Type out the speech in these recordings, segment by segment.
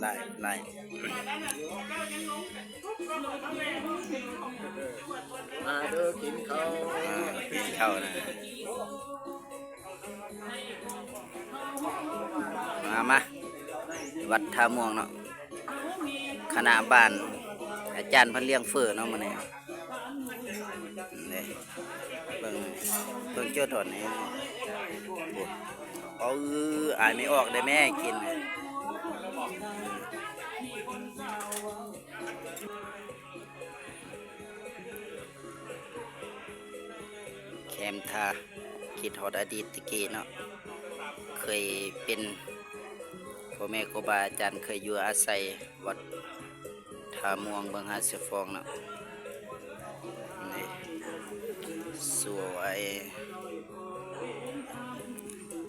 ຫຼາຍ ຫຼາຍ ມາເດີກິນເຂົ້າ ອ່າ ກິນເຂົ້ານະ ມາ ມາ ວັດທ່າມ່ວງເນາະ ຄະນະບ້ານ ອາຈານເພິ່ນລ້ຽງເຝີເນາະມື້ນີ້. ນີ້ ເບິ່ງ ເບິ່ງເຈົ້າຖອນນີ້ ໂອ້ ເອົາ ອາຍໄມ່ອອກເດ້ແມ່ກິນ ແຄມທາ ຄິດຮອດອະດີດແຕ່ກີ້ເນາະ ເຄີຍເປັນ ພໍ່ແມ່ຄູບາອາຈານ ເຄີຍຢູ່ອາໄສວັດ ທ່າມ່ວງ ເມືອງຫາດຊຽວຟອງເນາະ ນີ້ ສວຍ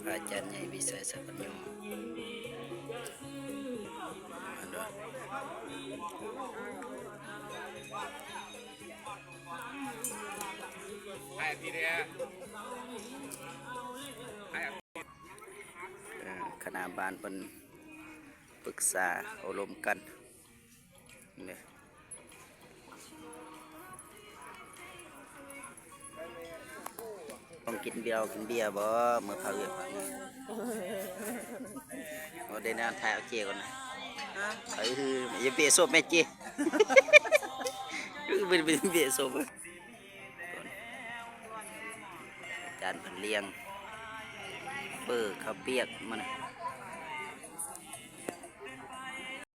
ພະອາຈານໃຫຍ່ວິໄສສັບປັນໂຍ ອັນວ່າ ເອີ ຄະນະບ້ານເພິ່ນປຶກສາໂອ້ລົມກັນ. ນີ້ ຕ້ອງກິນເບຍ ກິນເບຍບໍ່ ມື້ພາເວຍ ໂອ້ ໄດ້ນານ ຖ່າຍເອົາເຈ້ກ່ອນນະ ຮະ ເອີ ຢ່າເບະສົບແມ່ເຈ້ ເອີ ເບະ ເບະສົບ ອາຈານເພິ່ນລ້ຽງເຝີ ເຂົ້າປຽກ ມື້ນີ້